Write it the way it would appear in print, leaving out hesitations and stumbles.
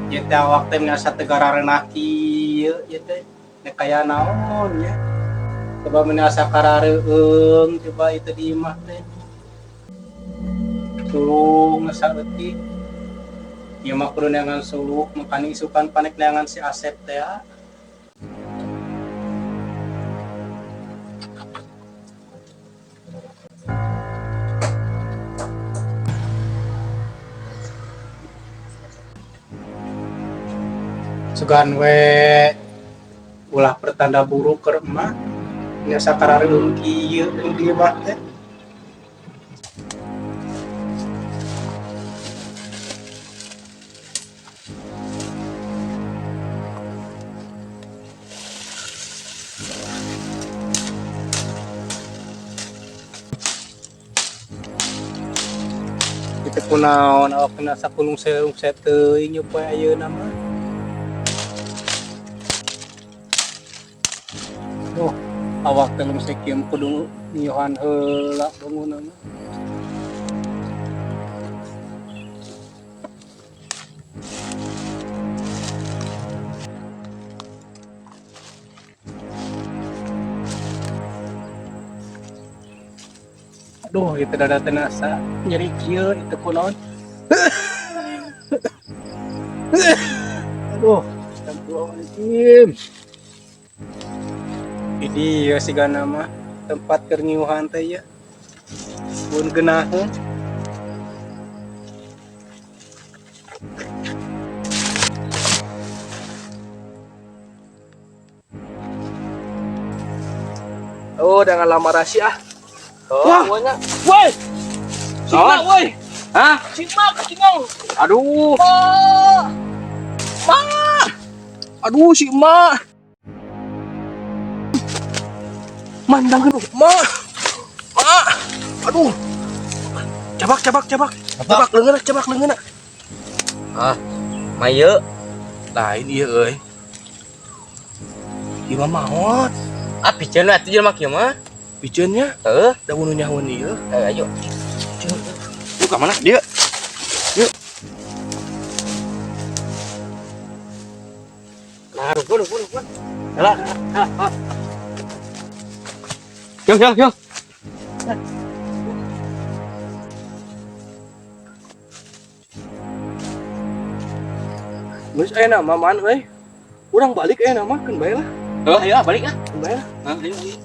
Ieu teh awak teh asa teu garareunah kieu ieu teh. Nek kaya naon nya. Coba meni asa karareueung coba itu di imah teh. Tulung saeutik. Ieu mah kudu neangan suluh, makani isukan panek neangan si Asep teh. Sugan we ulah pertanda buruk keur emak. Nya sakarareueung kieu di imah teh. Itu kunaon awak kena sakulung selung teuing poe ayeuna mah. Duh, awak teh lung sekieu kudu ngiuhan heula bangunna mah. Aduh, itu dada teh asa nyeri kieu itu kunaon. Aduh, astagfirullahaladzim. Ini ya sigana mah tempat keur ngiuhan teh ya. Pun geunaheun. Oh, jangan lama rahasia ah. Oh, wah, woi. Sima, woi. Hah? Sima ketinggal. Aduh. Ma. Ma. Aduh, si Ma. Mandang aduh, Ma. Ma. Aduh. Cabak, cabak, cabak. Cabak leungeun, cabak leungeun. Ah, maye. Lain ieu euy. Ieu mah maot. Ah, piceun atuh jelema kieu mah. Piceunnya? Heuh. Da bunuh nyahoan ieu. Ayo. Yuk ka mana? Dieu. Yuk. Nah, rukun, rukun, rukun. Yalah. Yo, yo, yo. Geus aya nama man euy. Urang balik aya nama keun bae lah. Heuh, ayo balik ah. Keun bae lah. Heuh, ayo, ayo.